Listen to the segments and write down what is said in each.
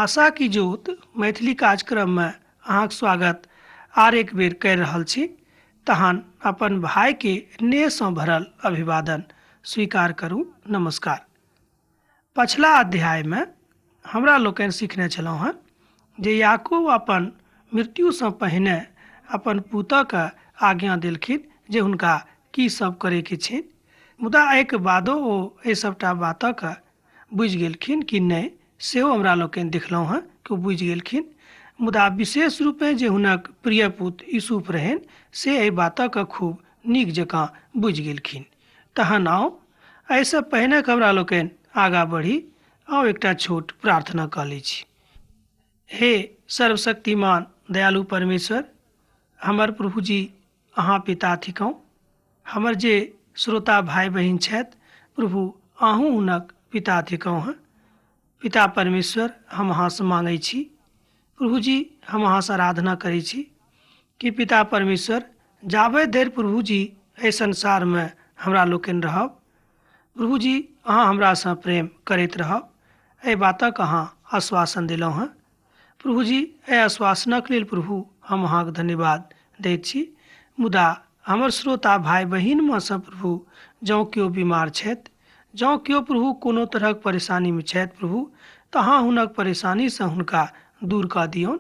आशा की ज्योत मैथिली कार्यक्रममे अहाँके स्वागत आर एक बेर करि रहल छी। तहन अपन भाईके नेहसँ भरल अभिवादन स्वीकार करू। नमस्कार। पछिला अध्यायमे हमरा लोकनि सीखने छलहुँ हँ जे याकूब अपन मृत्युसँ पहिने अपन पुतके आज्ञा देलखिन जे हुनका की सब करैके छनि, मुदा एहिके बादो ओ एहि सबटा बातक बुझि गेलखिन कि नहि सेहो हमरा लोकनि देखलहुँ हँ कि ओ बुझि गेलखिन। मुदा विशेष रूपे जे हुनक प्रिय पुत यूसुफ रहनि से एहि बातक खूब नीक जकाँ बुझि गेलखिन। तहन आउ एहिसँ पहिने हमरा लोकनि आगाँ बढ़ी, आउ एकटा छोट प्रार्थना कऽ लै छी। हे सर्वशक्तिमान दयालु परमेश्वर, हमर प्रभुजी अहाँ पिता थिकहुँ। हमर जे श्रोता भाइ बहिन छथि प्रभु अहूँ हुनक पिता थिकहुँ हँ। पिता परमेश्वर, हम अहाँसँ माँगै छी प्रभुजी, हम अहाँसँ आराधना करै छी कि पिता परमेश्वर जाबे धरि प्रभुजी एहि संसारमे हमरा लोकनि रहब, प्रभुजी अहाँ हमरासँ प्रेम करैत रहब। एहि बातक अहाँ आश्वासन देलहुँ हँ प्रभुजी। एहि आश्वासनक लेल प्रभु हम अहाँके धन्यवाद दैत छी। मुदा हमर श्रोता भाइ बहिनमे सँ प्रभु जँ केओ बीमार छथि, जँ केओ प्रभु कोनो तरहक परेशानीमे छथि प्रभु, तऽ अहाँ हुनक परेशानीसँ हुनका दूर कऽ दियौन।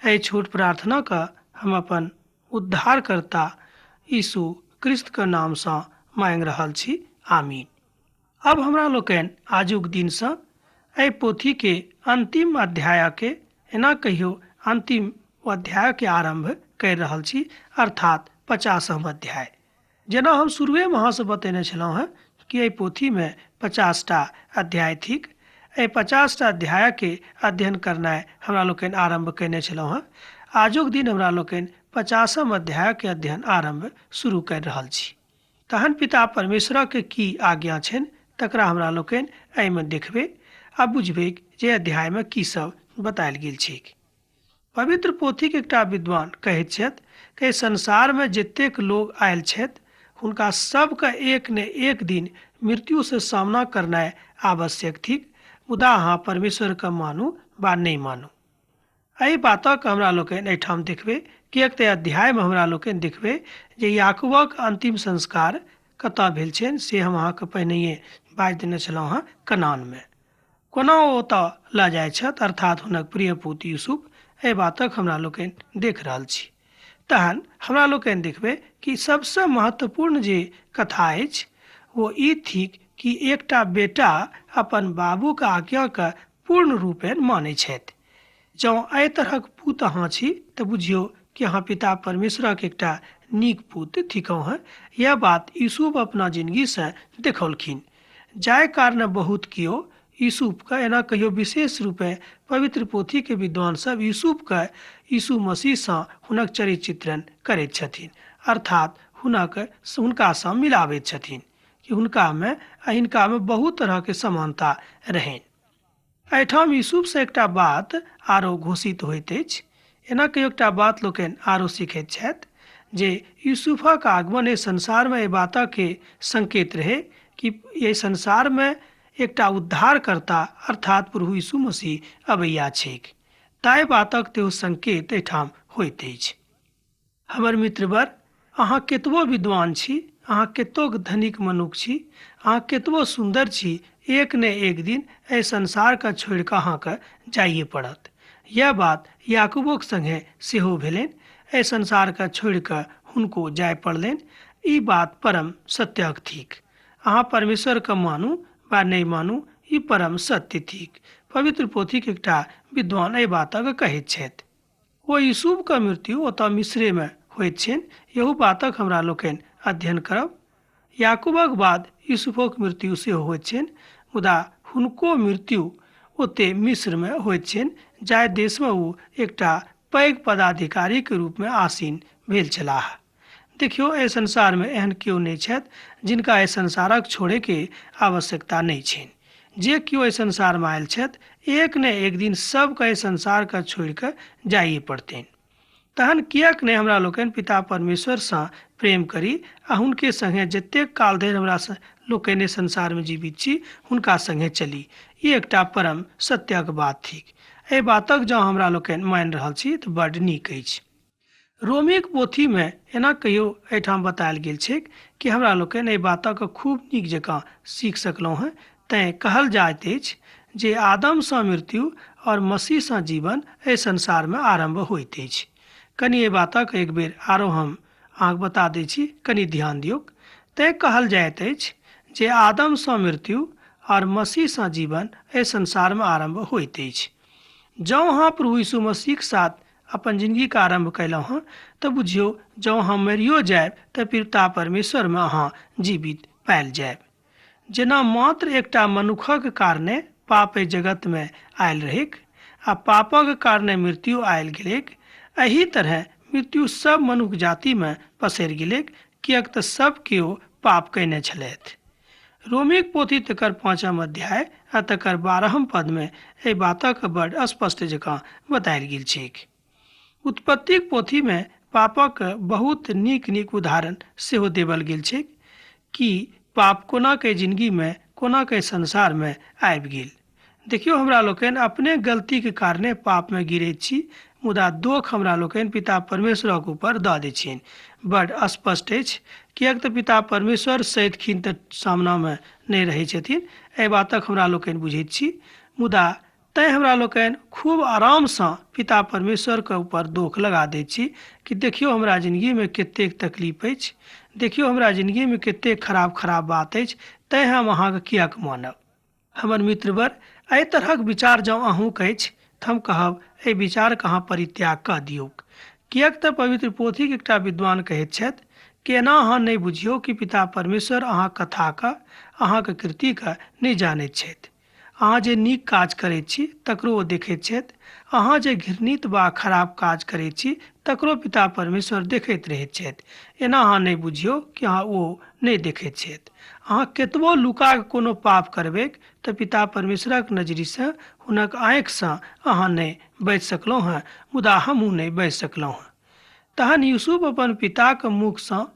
एहि छोट प्रार्थनाके हम अपन उद्धारकर्ता यीशु क्रिस्तके नामसँ माँगि रहल छी, आमीन। अब हमरा लोकनि आजुक दिनसँ एहि पोथीके अन्तिम अध्यायके, एना कहियो अन्तिम अध्यायके आरम्भ करि रहल छी, अर्थात 50म अध्याय। जेना हम शुरुएमे अहाँसँ बतेने छलहुँ हँ कि एहि पोथीमे 50टा अध्याय थिक। एहि 50टा अध्यायके अध्ययन करनाइ हमरा लोकनि आरम्भ कयने छलहुँ हँ। आजुक दिन हमरा लोकनि 50म अध्यायके अध्ययन आरम्भ शुरू करि रहल छी। तहन पिता परमेश्वरक की आज्ञा छनि तकरा हमरा लोकनि एहिमे देखबै आ बुझबै जे अध्यायमे की सब बतायल गेल छैक। पवित्र पोथीक एकटा विद्वान कहैत छथि कि एहि संसारमे जतेक लोग आयल छथि हुनका सबके एक ने एक दिन मृत्युसँ सामना करनाइ आवश्यक थिक, मुदा अहाँ परमेश्वरके मानू वा नहि मानू। एहि बातक हमरा लोकनि एहिठाम देखबै, किएक तऽ अध्यायमे हमरा लोकनि देखबै जे याकूबक अन्तिम संस्कार कतऽ भेल छनि से हम अहाँके पहिनहिए बाजि देने छलहुँ हँ, कनानमे। कोना ओ ओतऽ लऽ जाइ छथि, अर्थात हुनक प्रिय पुत यूसुफ, एहि बातक हमरा लोकनि देख रहल छी। तहन हमरा लोकनि देखबै कि सबसँ महत्वपूर्ण जे कथा अछि ओ ई थिक कि एकटा बेटा अपन बाबूक आज्ञाके पूर्ण रूपेण मानै छथि। जँ एहि तरहक पूत अहाँ छी तऽ बुझियौ कि अहाँ पिता परमेश्वरक एकटा नीक पूत थिकहुँ हँ। यैह बात यूसुफ अपना जिनगीसँ देखौलखिन, जाहि कारणे बहुत केओ यूसुफके, एना कहियो विशेष रूपे पवित्र पोथीके विद्वान सब यूसुफके यीशु मसीहसँ हुनक चरित्र चित्रण करैत छथिन, अर्थात हुनक हुनकासँ मिलाबैत छथिन कि हुनकामे आ हिनकामे बहुत तरहके समानता रहनि। एहिठाम यूसुफसँ एकटा बात आरो घोषित होइत अछि। एना कहियो एकटा बात लोकनि आरो सीखैत छथि जे यूसुफक आगमन एहि संसारमे एहि बातके संकेत रहै कि एहि संसारमे एकटा उद्धारकर्ता अर्थात प्रभु यीशु मसीह अबैया छैक। ताहि बातक तेहो संकेत एहिठाम होइत अछि। हमर मित्रवर, अहाँ केतबो विद्वान छी, अहाँ केतबो धनिक मनुख छी, अहाँ केतबो सुन्दर छी, एक ने एक दिन एहि संसारके छोड़ि कऽ अहाँके जाइए पड़त। यैह बात याकूबोक संगे सेहो भेलनि। एहि संसारके छोड़ि कऽ हुनको जाय पड़लनि। ई बात परम सत्यक थिक। अहाँ परमेश्वरके मानू वा नहि मानू, ई परम सत्य थिक। पवित्र पोथीक एकटा विद्वान एहि बातक कहैत छथि। ओ यूसुफके मृत्यु ओतऽ मिस्रेमे होइत छनि, एहू बातक हमरा लोकनि अध्ययन करब। याकूबक बाद यूसुफक मृत्यु सेहो होइत छनि, मुदा हुनको मृत्यु ओते मिस्रमे होइत छनि, जाहि देशमे ओ एकटा पैघ पदाधिकारीके रूपमे आसीन भेल छलाह। देखियौ, एहि संसारमे एहन केओ नहि छथि जिनका एहि संसारक छोड़ैके आवश्यकता नहि छनि। जे केओ एहि संसारमे आयल छथि, एक ने एक दिन सबके एहि संसारके छोड़ि कऽ जाइए पड़तनि। तहन किएक नहि हमरा लोकनि पिता परमेश्वरसँ प्रेम करी आ हुनके संगे जतेक काल धरि हमरा लोकनि एहि संसारमे जीवित छी हुनका संगे चली। ई एकटा परम सत्यक बात थिक। एहि बातक जँ हमरा लोकनि मानि रहल छी तऽ बड्ड नीक अछि। रोमीक पोथीमे एना कहियो एहिठाम बतायल गेल छैक कि हमरा लोकनि एहि बातक खूब नीक जकाँ सीख सकलहुँ हेँ। तैँ कहल जाइत अछि जे आदमसँ मृत्यु और मसीहसँ जीवन एहि संसारमे आरम्भ होइत अछि। कनि एहि बातक एक बेर आरो हम अहाँके बता दै छी, कनि ध्यान दियौक। तैँ कहल जाइत अछि जे आदमसँ मृत्यु और मसीहसँ जीवन एहि संसारमे आरम्भ होइत अछि। जँ अहाँ प्रभु यीशु मसीहक साथ अपन जिंदगीके आरम्भ कयलहुँ हँ तऽ बुझियौ जँ अहाँ मरियो जायब तऽ पिता परमेश्वरमे अहाँ जीवित पायल जायब। जेना मात्र एकटा मनुखक कारणे पाप एहि जगतमे आयल रहैक आ पापक कारणे मृत्यु आयल गेलैक, एहि तरहे मृत्यु सब मनुख जातिमे पसरि गेलैक, किएक तऽ सब केओ पाप कयने छलथि। रोमीक पोथी तकर 5 अध्याय आ तकर 12 पदमे एहि बातक बड स्पष्ट जकाँ बतायल गेल छैक। उत्पत्तिक पोथीमे पापक बहुत नीक नीक उदाहरण सेहो देवल गेल छैक कि पाप कोना के जिंदगीमे कोना के संसारमे आबि गेल। देखियौ, हमरा लोकनि अपने गलतीके कारणे पापमे गिरैत छी, मुदा दोख हमरा लोकनि पिता परमेश्वरक ऊपर दऽ दै छियनि। बड स्पष्ट अछि, किएक तऽ पिता परमेश्वर सदिखिन तऽ सामनामे नहि रहै छथिन, एहि बातक हमरा लोकनि बुझैत छी। मुदा तैँ हमरा लोकनि खूब आरामसँ पिता परमेश्वरके ऊपर दोख लगा दै छी कि देखियौ हमरा जिंदगीमे कतेक तकलीफ अछि, देखियौ हमरा जिंदगीमे कतेक खराब खराब बात अछि, तैँ हम अहाँके किएक मानब। हमर मित्रवर, एहि तरहक विचार जँ अहूँके अछि तऽ हम कहब एहि विचारके अहाँ परित्याग कऽ दियौक। किएक तऽ पवित्र पोथीके एकटा विद्वान कहैत छथि कि एना अहाँ नहि बुझियौ कि पिता परमेश्वर अहाँक कथाके अहाँके कृतिके नहि जानैत छथि। अहाँ जे नीक काज करैत छी तकरो ओ देखैत छथि, अहाँ जे घृणित वा खराब काज करैत छी तकरो पिता परमेश्वर देखैत रहैत छथि। एना अहाँ नहि बुझियौ कि अहाँ ओ नहि देखैत छथि। अहाँ केतबो लुका कऽ कोनो पाप करबैक तऽ पिता परमेश्वरक नजरिसँ हुनक आँखिसँ अहाँ नहि बचि सकलहुँ हेँ, मुदा हमहूँ नहि बचि सकलहुँ हेँ। तहन यूसुफ अपन पिताक मुखसँ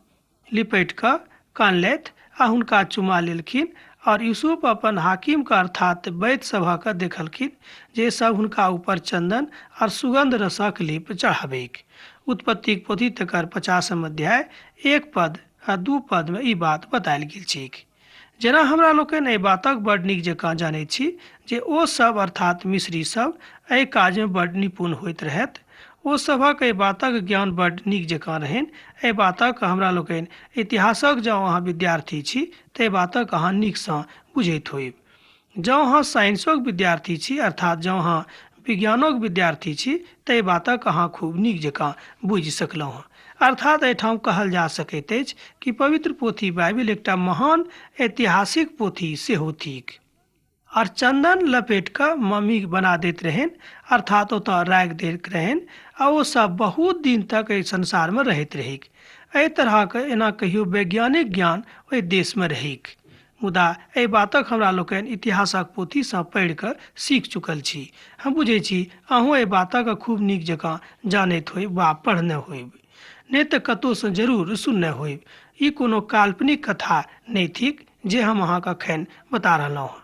लिपटि कऽ कानलथि आ हुनका चुमा लेलखिन। और यूसुफ अपन हाकिमके अर्थात वैद्य सभके देखलखिन जे सब हुनका ऊपर चंदन और सुगंध रसक लेप चढ़ाबैक। उत्पत्तिक पोथी तकर 50 अध्याय 1 पद आ 2 पदमे ई बात बतायल गेल छैक। जेना हमरा लोकनि एहि बातक बड नीक जकाँ जानैत छी जे ओ सब अर्थात मिस्री सब एहि काजमे बड निपुण होइत रहथि। ओ सभक एहि बातक ज्ञान बड नीक जकाँ रहनि। एहि बातक हमरा लोकनि इतिहासक जँ अहाँ विद्यार्थी छी तऽ एहि बातक अहाँ नीकसँ बुझैत होयब। जँ अहाँ साइंसोक विद्यार्थी छी अर्थात जँ अहाँ विज्ञानोक विद्यार्थी छी तऽ एहि बातक अहाँ खूब नीक जकाँ बुझि सकलहुँ हँ। अर्थात एहिठाम कहल जा सकैत अछि कि पवित्र पोथी बाइबिल एकटा महान ऐतिहासिक पोथी सेहो थिक। और चंदन लपेट कऽ मम्मी बना दैत रहनि, अर्थात ओतऽ राखि दैत रहनि आ ओ सब बहुत दिन तक एहि संसारमे रहैत रहैक। एहि तरहक एना कहियो वैज्ञानिक ज्ञान ओहि देशमे रहैक। मुदा एहि बातक हमरा लोकनि इतिहासक पोथीसँ पढ़ि कऽ सीख चुकल छी। हम बुझै छी अहूँ एहि बातक खूब नीक जकाँ जानैत होयब वा पढ़ने होयब, नहि तऽ कतहुसँ जरूर सुनने होयब। ई कोनो काल्पनिक कथा नहि थिक जे हम अहाँके एखन बता रहलहुँ हँ।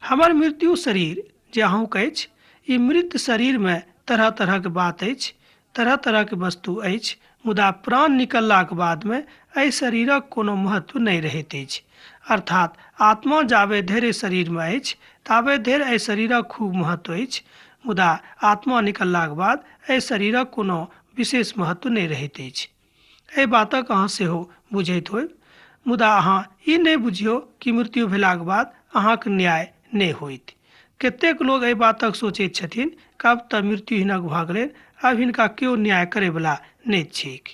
हमर मृत्यु शरीर जे अहूँके अछि, ई मृत शरीरमे तरह तरहक बात अछि, तरह तरहक वस्तु अछि, मुदा प्राण निकललाक बादमे एहि शरीरक कोनो महत्व नहि रहैत अछि। अर्थात आत्मा जाबे धरि शरीरमे अछि ताबे धरि एहि शरीरक खूब महत्व अछि, मुदा आत्मा निकललाक बाद एहि शरीरक कोनो विशेष महत्व नहि रहैत अछि। एहि बातक अहाँ सेहो बुझैत होयब, मुदा अहाँ ई नहि बुझियौ कि मृत्यु भेलाक बाद अहाँक न्याय नहि होइत। कतेक लोग एहि बातक सोचैत छथिन कि आब तऽ मृत्यु हिनक भऽ गेलनि, आब हिनका केओ न्याय करैवला नहि छैक।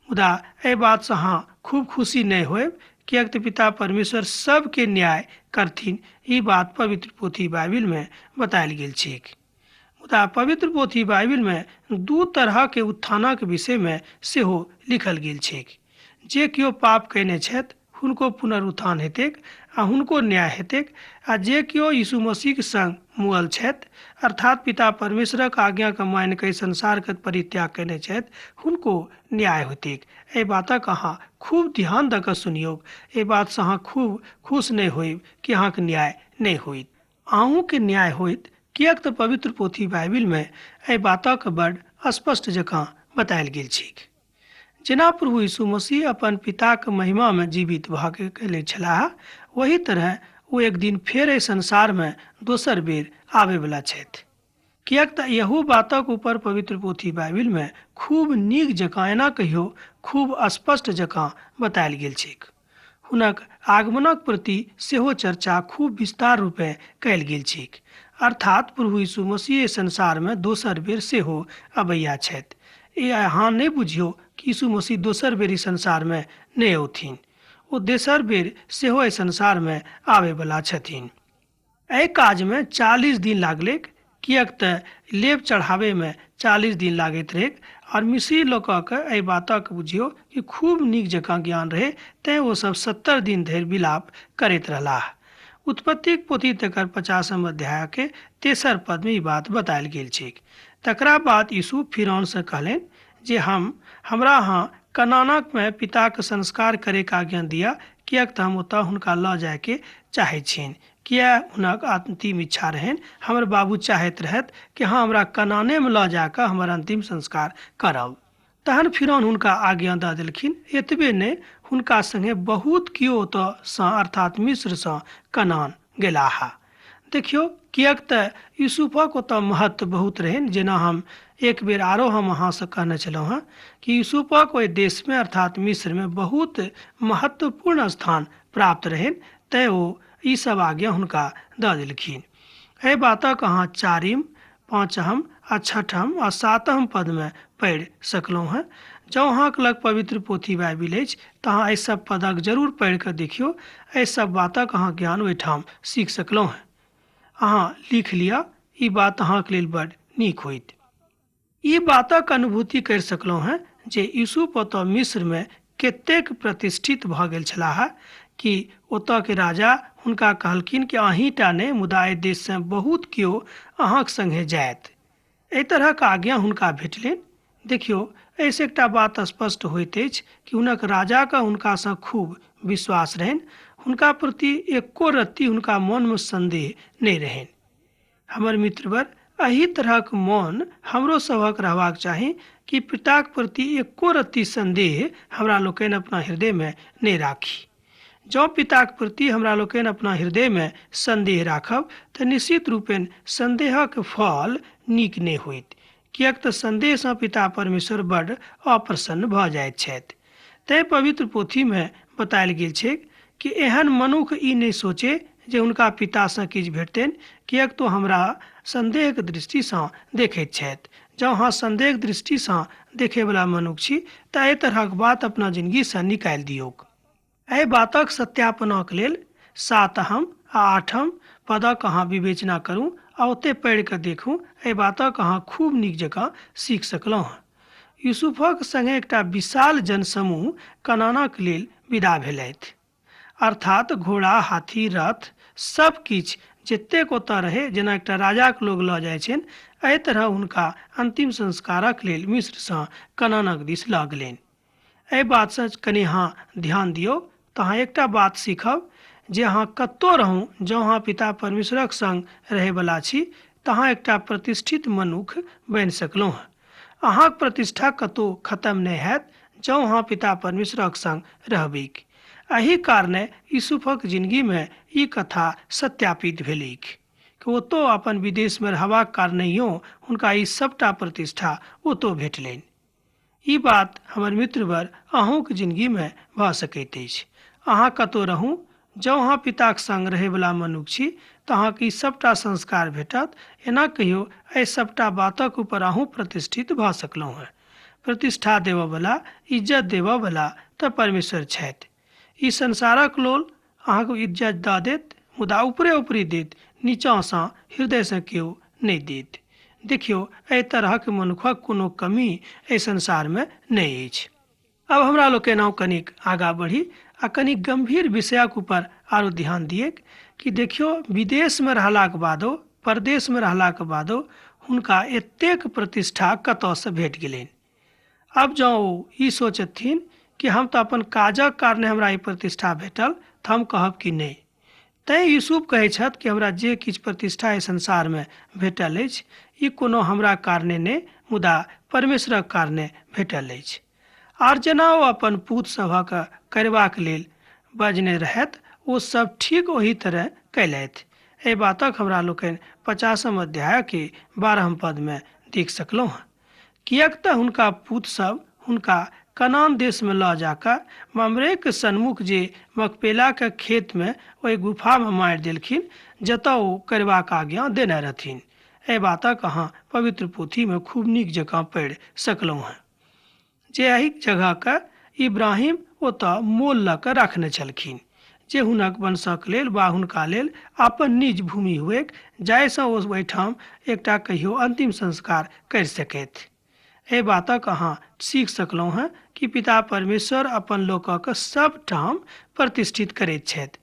मुदा एहि बातसँ अहाँ खूब खुशी नहि होयब, किएक तऽ पिता परमेश्वर सबके न्याय करथिन, ई बात पवित्र पोथी बाइबिलमे बतायल गेल छैक। मुदा पवित्र पोथी बाइबिलमे 2 तरहके उत्थानक विषयमे सेहो लिखल गेल छैक। जे केओ पाप कयने छथि हुनको पुनरुत्थान हेतैक आ हुनको न्याय हेतैक, आ जे केओ यीशु मसीहक संग मुअल छथि अर्थात पिता परमेश्वरक आज्ञाके मानि कऽ संसारके परित्याग कयने छथि हुनको न्याय हेतैक। एहि बातक अहाँ खूब ध्यान दऽ कऽ सुनियौ। एहि बातसँ अहाँ खूब खुश नहि होयब कि अहाँके न्याय नहि होइत। अहूँके न्याय होइत, किएक तऽ पवित्र पोथी बाइबिलमे एहि बातक बड स्पष्ट जकाँ बतायल गेल छैक। जेना प्रभु यीशु मसीह अपन पिताक महिमामे जीवित भऽ के गेल छलाह, ओही तरह ओ एक दिन फेर एहि संसारमे दोसर बेर आबयवला छथि। किएक तऽ इहो बातक ऊपर पवित्र पोथी बाइबिलमे खूब नीक जकाँ, एना कहियौ खूब स्पष्ट जकाँ बतायल गेल छैक। हुनक आगमनक प्रति सेहो चर्चा खूब विस्तार रूपेँ कयल गेल छैक। अर्थात प्रभु यीशु मसीह संसारमे दोसर बेर सेहो अबैया छथि। ई अहाँ नहि बुझियौ कि यीशु मसीह दोसर बेर ई संसारमे नहि औथिन। ओ दोसर बेर सेहो एहि संसारमे आबयवला छथिन। एहि काजमे 40 दिन लागलैक, किएक तऽ लेप चढ़ाबैमे 40 दिन लागैत रहैक आओर मिस्री लोकक एहि बातक बुझियौ कि खूब नीक जकाँ ज्ञान रहै, तेँ ओ सब 70 दिन धरि विलाप करैत रहलाह। उत्पत्तिक पोथी तकर 50 अध्यायके 3 पदमे ई बात बतायल गेल छैक। तकरा बाद यीशु फिरौनसँ कहलनि जे हमरा अहाँ कनानकमे पिताक संस्कार करैके आज्ञा दिअ, किएक तऽ हम ओतऽ हुनका लऽ जायके चाहै छियनि। किया हुनक अंतिम इच्छा रहनि, हमर बाबू चाहैत रहथि कि हाँ हमरा कनानेमे लऽ जाकऽ हमर अंतिम संस्कार करब। तहन फिरौन हुनका आज्ञा दऽ देलखिन। एतबे नहि, हुनका संगे बहुत केओ ओतऽसँ अर्थात मिस्रसँ कनान गेलाह। देखियौ, किएक तऽ यूसुफक ओतऽ महत्व बहुत रहनि। जेना हम एक बेर आरो हम अहाँसँ कहने छलहुँ हेँ कि यूसुफक ओहि देशमे अर्थात मिस्रमे बहुत महत्वपूर्ण स्थान प्राप्त रहनि, तैँ ओ ई सब आज्ञा हुनका दऽ देलखिन। एहि बातक अहाँ 4, 5 आ 6 आ 7 पदमे पढ़ि सकलहुँ हेँ। जँ अहाँके लग पवित्र पोथी बाइबिल अछि तऽ अहाँ एहि सब पदक जरूर पढ़ि कऽ देखियौ। एहि सब बातक अहाँ ज्ञान ओहिठाम सीख सकलहुँ हेँ। अहाँ लिख लिअ, ई बात अहाँके लेल बड नीक होइत। ई बातक अनुभूति करि सकलहुँ हेँ जे यूसुफ ओतऽ मिस्रमे कतेक प्रतिष्ठित भऽ गेल छलाह कि ओतऽके राजा हुनका कहलखिन कि अहीँटा नहि मुदा एहि देशसँ बहुत केओ अहाँक सङ्गे जायत। एहि तरहक आज्ञा हुनका भेटलनि। देखियौ, एहिसँ एकटा बात स्पष्ट होइत अछि कि हुनक राजाके हुनकासँ खूब विश्वास रहनि। हुनका प्रति एको रत्ती हुनका मोनमे संदेह नहि रहनि। हमर मित्रवर, एहि तरहक मन हमरो सभक रहबाक चाही कि पिताक प्रति एको रत्ती संदेह हमरा लोकनि अपना हृदयमे नहि राखी। जँ पिताक प्रति हमरा लोकनि अपना हृदयमे संदेह राखब तऽ निश्चित रूपेण संदेहक फल नीक नहि होइत, किएक तऽ संदेहसँ पिता परमेश्वर बड अप्रसन्न भऽ जाइत छथि। तैँ पवित्र पोथीमे बतायल गेल छैक कि एहन मनुख ई नहि सोचे जे हुनका पितासँ किछु भेटतनि, किएक तऽ हमरा संदेहक दृष्टिसँ देखैत छथि। जँ अहाँ संदेहक दृष्टिसँ देखैवला मनुख छी तऽ एहि तरहक बात अपना जिनगीसँ निकालि दियौक। एहि बातक सत्यापनक लेल 7 आ 8 पदक अहाँ विवेचना करू आ ओतहि पढ़ि कऽ देखू। एहि बातक अहाँ खूब नीक जकाँ सीख सकलहुँ हँ। यूसुफक संगे एकटा विशाल जनसमूह कनानक लेल विदा भेलथि। अर्थात घोड़ा, हाथी, रथ सब किछु जतेक ओतऽ रहै, जेना एकटा राजाक लोग लऽ जाइ छनि, एहि तरह हुनका अंतिम संस्कारक लेल मिस्रसँ कनानक दिस लऽ गेलनि। एहि बातसँ कनि अहाँ ध्यान दियौ तऽ अहाँ एकटा बात सीखब जे अहाँ कतहु रहू, जँ अहाँ पिता परमेश्वरक संग रहैवला छी तऽ अहाँ एकटा प्रतिष्ठित मनुख बनि सकलहुँ हँ। अहाँक प्रतिष्ठा कतहु खत्म नहि हैत जँ अहाँ पिता परमेश्वरक संग रहबैक। एहि कारणे यूसुफक जिनगीमे ई कथा सत्यापित भेलैक कि ओतौ अपन विदेशमे रहबाक कारणेयो हुनका ई सबटा प्रतिष्ठा ओतौ भेटलनि। ई बात हमर मित्रवर अहूँक जिनगीमे भऽ सकैत अछि। अहाँ कतहु रहू, जँ अहाँ पिताक संग रहैवला मनुख छी तऽ अहाँके ई सबटा संस्कार भेटत। एना कहियौ, एहि सबटा बातक ऊपर अहूँ प्रतिष्ठित भऽ सकलहुँ हेँ। प्रतिष्ठा देबऽवला, इज्जत देबऽवला तऽ परमेश्वर छथि। ई संसारक लोल अहाँके इज्जत दऽ देत, मुदा ऊपरे ऊपरी देत, नीचाँसँ हृदयसँ केओ नहि देत। देखियौ, एहि तरहक मनुखक कोनो कमी एहि संसारमे नहि अछि। अब हमरा लोकनि आउ कनिक आगाँ बढ़ी आ कनि गंभीर विषयक ऊपर आरो ध्यान दिएक कि देखियौ, विदेशमे रहलाक बादो, परदेशमे रहलाक बादो हुनका एतेक प्रतिष्ठा कतऽसँ भेट गेलनि। अब जँ ओ ई सोचथिन कि हम तऽ अपन काजक कारणे हमरा ई प्रतिष्ठा भेटल, तऽ हम कहब कि नहि। तैँ यूसुफ कहै छथि कि हमरा जे किछु प्रतिष्ठा एहि संसारमे भेटल अछि ई कोनो हमरा कारणे नहि मुदा परमेश्वरक कारणे भेटल अछि। आर जेना ओ अपन पूत सभक करबाक लेल बजने रहथि ओ सब ठीक ओही तरह कयलथि। एहि बातक हमरा लोकनि 50 अध्यायके 12 पदमे देख सकलहुँ हँ। किएक तऽ हुनका पूत सब हुनका कनान देशमे लऽ जाकऽ ममरेके सन्मुख जे मकपेलाके खेतमे ओहि गुफामे मारि देलखिन जतऽ ओ करबाक आज्ञा देने रहथिन। एहि बातक अहाँ पवित्र पोथीमे खूब नीक जकाँ पढ़ि सकलहुँ हँ जे एहि जगहके इब्राहिम ओतऽ मोल लऽ कऽ रखने छलखिन जे हुनक वंशक लेल वा हुनका लेल अपन निज भूमि हुएक जाहिसँ ओ ओहिठाम एकटा कहियो अंतिम संस्कार करि सकथि। एहि बातक अहाँ सीख सकलहुँ हँ कि पिता परमेश्वर अपन लोकक सब ठाम प्रतिष्ठित करैत छथि।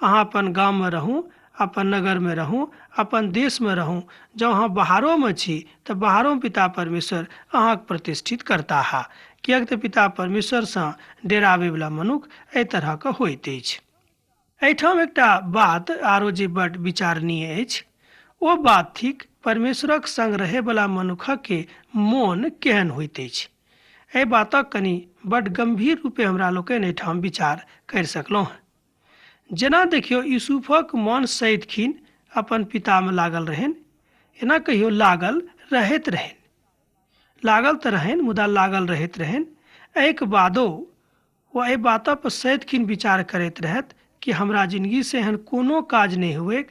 अहाँ अपन गाममे रहू, अपन नगरमे रहू, अपन देशमे रहू, जँ अहाँ बाहरोमे छी तऽ बाहरोमे पिता परमेश्वर अहाँके प्रतिष्ठित करताह। किएक तऽ पिता परमेश्वरसँ डेराबैवला मनुख एहि तरहक होइत अछि। एहिठाम एकटा बात आरो जे बड विचारणीय अछि ओ बात थिक परमेश्वरक संग रहैवला मनुखके मोन केहन होइत अछि। एहि बातक कनि बड गम्भीर रूपे हमरा लोकनि एहिठाम विचार करि सकलहुँ हँ। जेना देखियौ यूसुफक मन सदिखिन अपन पितामे लागल रहनि, एना कहियो लागल रहैत रहनि। लागल तऽ रहनि मुदा लागल रहैत रहनि। एहिके बादो ओ एहि बातपर सदिखिन विचार करैत रहथि कि हमरा जिनगीसँ एहन कोनो काज नहि हुएक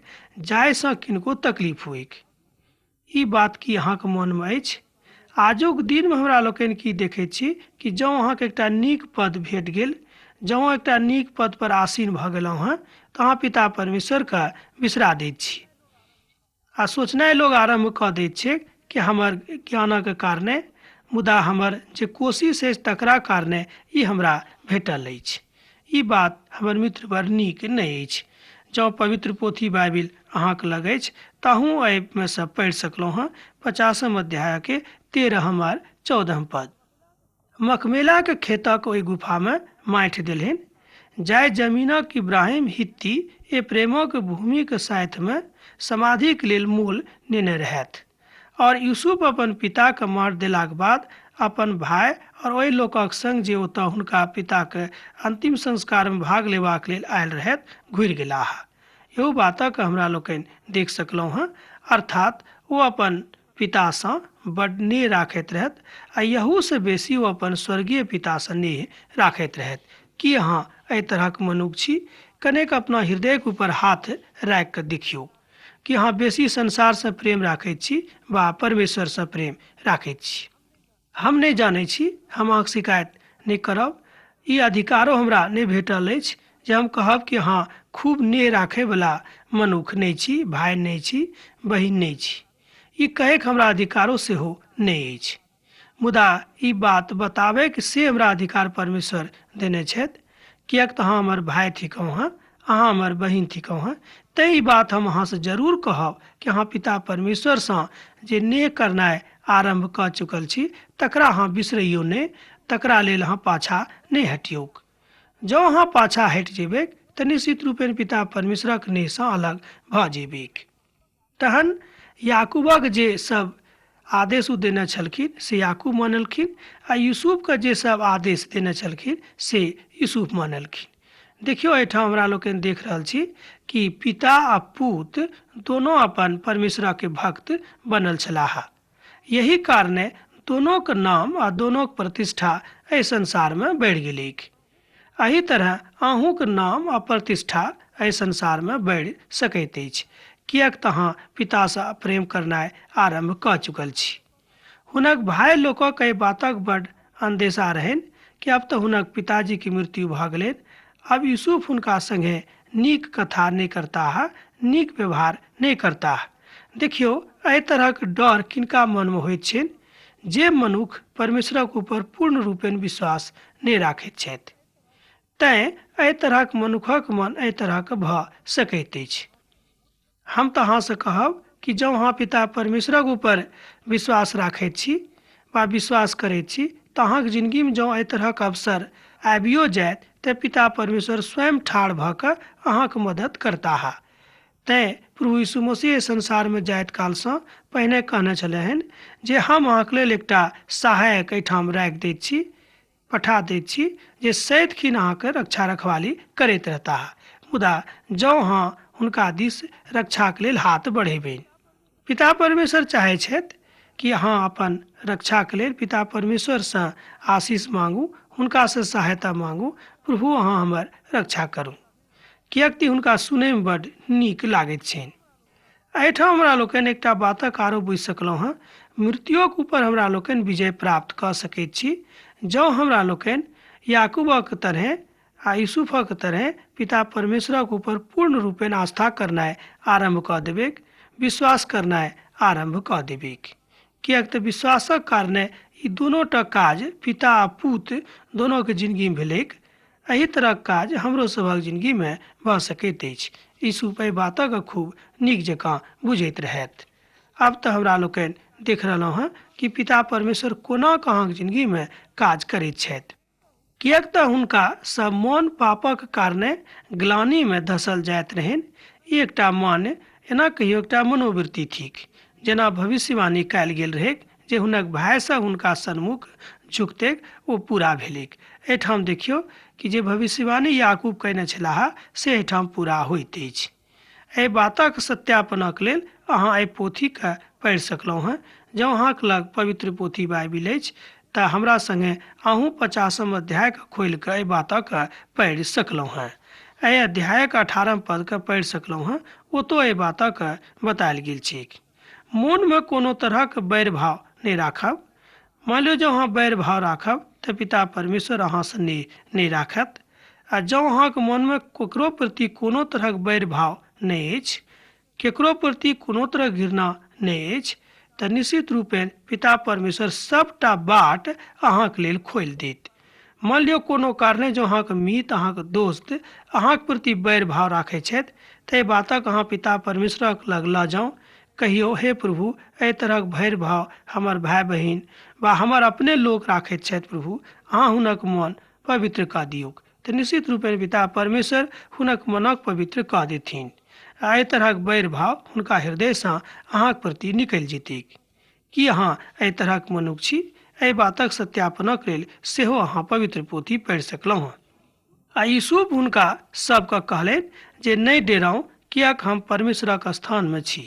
जाहिसँ किनको तकलीफ हुएक। ई बात की अहाँके मोनमे अछि? आजुक दिनमे हमरा लोकनि की देखैत छी कि जँ अहाँके एकटा नीक पद भेट गेल, जँ एकटा नीक पद पर आसीन भऽ गेलहुँ हँ तऽ अहाँ पिता परमेश्वरके बिसरा दैत छी आ सोचनाइ लोग आरम्भ कऽ दैत छै कि हमर ज्ञानक कारणे मुदा हमर जे कोशिश अछि तकरा कारणे ई हमरा भेटल अछि। ई बात हमर मित्र बड़ नीक नहि अछि। जँ पवित्र पोथी बाइबिल अहाँके लग अछि तहूँ एहिमे सँ पढ़ि सकलहुँ हँ 50 अध्यायके 13 आर 14 पद। मखमेलाके खेतक ओहि गुफामे माटि देलनि जाहि जमीनक इब्राहिम हित्ती एप्रेमक भूमिक साथमे समाधिक लेल मोल नेने रहथि। और यूसुफ अपन पिताके मार देलाक बाद अपन भाय और ओहि लोकक संग जे ओतऽ हुनका पिताके अंतिम संस्कारमे भाग लेबाक लेल आयल रहथि घुरि गेलाह। एहू बातक हमरा लोकनि देख सकलहुँ हँ। अर्थात ओ अपन पितासँ बड नेह राखैत रहथि आ यहूसँ बेसी ओ अपन स्वर्गीय पितासँ नेह राखैत रहथि। की अहाँ एहि तरहक मनुख छी? कनेक अपना हृदयके ऊपर हाथ राखि कऽ देखियौ कि अहाँ बेसी संसारसँ प्रेम राखैत छी वा परमेश्वरसँ प्रेम राखैत छी। हम नहि जानै छी, हम अहाँके शिकायत नहि करब, ई अधिकारो हमरा नहि भेटल अछि जे हम कहब कि अहाँ खूब नेह राखैवला मनुख नहि छी, भाय नहि छी, बहिन नहि छी। ई कहैके हमरा अधिकारो सेहो नहि अछि। मुदा ई बात बताबैके से हमरा अधिकार परमेश्वर देने छथि, किएक तऽ अहाँ हमर भाय थिकहुँ हँ, अहाँ हमर बहिन थिकहुँ हँ। तैँ ई बात हम अहाँसँ जरूर कहब कि अहाँ पिता परमेश्वरसँ जे नेह करनाइ आरम्भ कऽ चुकल छी तकरा अहाँ बिसरैयौ नहि, तकरा लेल अहाँ पाछाँ नहि हटियौक। जँ अहाँ पाछाँ हटि जेबैक तऽ निश्चित रूपेण पिता परमेश्वरक नेहसँ अलग भऽ जेबैक। तहन याकूबक जे सब आदेश ओ देने छलखिन से याकूब मानलखिन आ यूसुफके जे सब आदेश देने छलखिन से यूसुफ मानलखिन। देखियौ एहिठाम हमरा लोकनि देख रहल छी कि पिता आ पूत दोनो अपन परमेश्वरके भक्त बनल छलाह। यही कारणे दोनोके नाम आ दोनोके प्रतिष्ठा एहि संसारमे बढ़ि गेलैक। एहि तरह अहूँके नाम आ प्रतिष्ठा एहि संसारमे बढ़ि सकैत अछि, किएक तऽ अहाँ पितासँ प्रेम करनाइ आरम्भ कऽ चुकल छी। हुनक भाय लोकक एहि बातक बड अन्देशा रहनि कि आब तऽ हुनक पिताजीके मृत्यु भऽ गेलनि, आब यूसुफ हुनका संगे नीक कथा नहि करताह, नीक व्यवहार नहि करताह। देखियौ एहि तरहक डर किनका मनमे होइत छनि? जे मनुख परमेश्वरक ऊपर पूर्ण रूपेण विश्वास नहि राखैत छथि। तैँ एहि तरहक मनुखक मन एहि तरहक भऽ सकैत अछि। हम तऽ अहाँसँ कहब कि जँ अहाँ पिता परमेश्वरक ऊपर विश्वास राखैत छी वा विश्वास करैत छी तऽ अहाँके जिनगीमे जँ एहि तरहक अवसर आबियो जायत तऽ पिता परमेश्वर स्वयं ठाढ़ भऽ कऽ अहाँके मदद करताह। तैँ प्रभु यीशु मसीह संसारमे जाइत कालसँ पहिने कहने छलनि जे हम अहाँके लेल एकटा सहायक एहिठाम राखि दैत छी, पठा दैत छी, जे सदिखन अहाँके रक्षा रखवाली करैत रहताह, मुदा जँ अहाँ हुनका दिस रक्षाके लेल हाथ बढ़ेबनि। पिता परमेश्वर चाहै छथि कि अहाँ अपन रक्षाके लेल पिता परमेश्वरसँ आशीष मांगू, हुनकासँ सहायता मांगू, प्रभु अहाँ हमर रक्षा करू, किएक तऽ हुनका सुनैमे बड्ड नीक लागैत छनि। एहिठाम हमरा लोकनि एकटा बातक आरो बुझि सकलहुँ हँ, मृत्युक ऊपर हमरा लोकनि विजय प्राप्त कऽ सकैत छी जँ हमरा लोकनि याकूबक तरहें आ यूसुफक तरहें पिता परमेश्वरक ऊपर पूर्ण रूपेण आस्था करनाइ आरम्भ कऽ देबैक, विश्वास करनाइ आरम्भ कऽ देबैक। किएक तऽ विश्वासक कारणे ई दुनू टा काज पिता आ पूत दोनोके जिनगीमे भेलैक। एहि तरहक काज हमरो सभक जिनगीमे भऽ सकैत अछि। यूसुफ एहि बातक खूब नीक जकाँ बुझैत रहथि। आब तऽ हमरा लोकनि देख रहलहुँ हँ कि पिता परमेश्वर कोना कऽ अहाँक जिनगीमे काज करैत छथि। किएक तऽ हुनका सब मोन पापक कारणे ग्लानिमे धसल जाइत रहनि। ई एकटा मान्य, एना कहियो एकटा मनोवृत्ति थिक। जेना भविष्यवाणी कयल गेल रहैक जे हुनक भाय सब हुनका सन्मुख झुकतैक, ओ पूरा भेलैक। एहिठाम देखियौ कि जे भविष्यवाणी याकूब कयने छलाह से एहिठाम पूरा होइत अछि। एहि बातक सत्यापनक लेल अहाँ एहि पोथीकेँ पढ़ि सकलहुँ हँ। जँ अहाँक लग पवित्र पोथी बाइबिल अछि तऽ हमरा संगे अहूँ 50 अध्यायके खोलि कऽ एहि बातक पढ़ि सकलहुँ हँ। एहि अध्यायक 18 पदके पढ़ि सकलहुँ हँ, ओतौ एहि बातक बतायल गेल छैक। मोनमे कोनो तरहक बैर भाव नहि राखब। मानि लियौ जँ अहाँ बैर भाव राखब तऽ पिता परमेश्वर अहाँसँ नहि राखत। आ जँ अहाँके मोनमे ककरो प्रति कोनो तरहक बैर भाव नहि अछि, केकरो प्रति कोनो तरहक घृणा नहि अछि, तऽ निश्चित रूपेण पिता परमेश्वर सबटा बाट अहाँके लेल खोलि देत। मानि लियौ कोनो कारणे जँ अहाँके मित्र, अहाँके दोस्त अहाँके प्रति बैर भाव राखै छथि तऽ एहि बातक अहाँ पिता परमेश्वरक लग लऽ जाउ, कहियौ हे प्रभु, एहि तरहक भैर भाव हमर भाय बहिन वा हमर अपने लोक राखैत छथि, प्रभु अहाँ हुनक मन पवित्र कऽ दियौक। तऽ निश्चित रूपेण पिता परमेश्वर हुनक मनक पवित्र कऽ देथिन आ एहि तरहक बैर भाव हुनका हृदयसँ अहाँक प्रति निकलि जेतैक। की अहाँ एहि तरहक मनुख छी? एहि बातक सत्यापनक लेल सेहो अहाँ पवित्र पोथी पढ़ि सकलहुँ हँ। आ यूसुफ हुनका सबके कहलनि जे नहि डेराउ, किएक हम परमेश्वरक स्थानमे छी।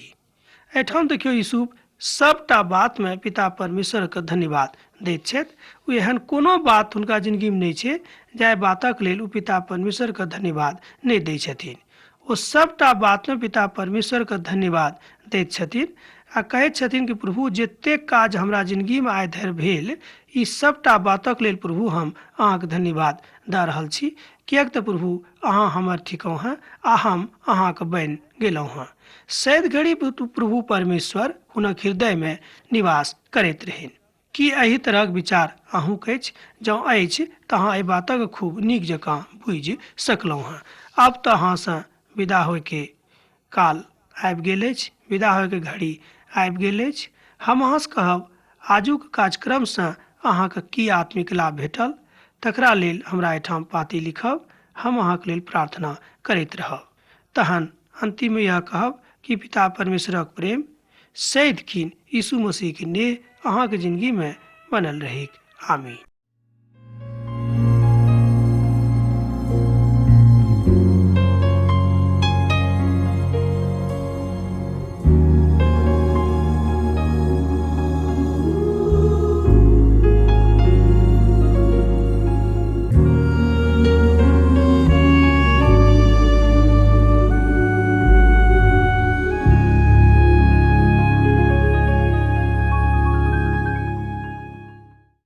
एहिठाम देखियौ यूसुफ सबटा बातमे पिता परमेश्वरके धन्यवाद दैत छथि। ओ एहन कोनो बात हुनका जिनगीमे नहि छै जाहि बातक लेल ओ पिता परमेश्वरके धन्यवाद नहि दै छथिन। ओ सबटा बातमे पिता परमेश्वरके धन्यवाद दैत छथिन आ कहैत छथिन कि प्रभु जतेक काज हमरा जिनगीमे आइ धरि भेल ई सबटा बातक लेल प्रभु हम अहाँके धन्यवाद दऽ रहल छी, किएक तऽ प्रभु अहाँ हमर थिकहुँ हँ आ हम अहाँके बनि गेलहुँ हँ। सैद घड़ी प्रभु परमेश्वर हुनक हृदयमे निवास करैत रहनि। की एहि तरहक विचार अहूँक अछि? जँ अछि तऽ अहाँ एहि बातक खूब नीक जकाँ बुझि सकलहुँ हँ। आब तऽ अहाँसँ विदा होइके काल आबि गेल अछि, विदा होइके घड़ी आबि गेल अछि। हम अहाँसँ कहब, आजुक कार्यक्रमसँ अहाँके की आत्मिक लाभ भेटल तकरा लेल हमरा एहिठाम पाती लिखब, हम अहाँके लेल प्रार्थना करैत रहब। तहन अन्तिममे इएह कहब कि पिता परमेश्वरक प्रेम सदिखन यीशु मसीहके नेह अहाँके जिनगीमे बनल रहैक। आमीन।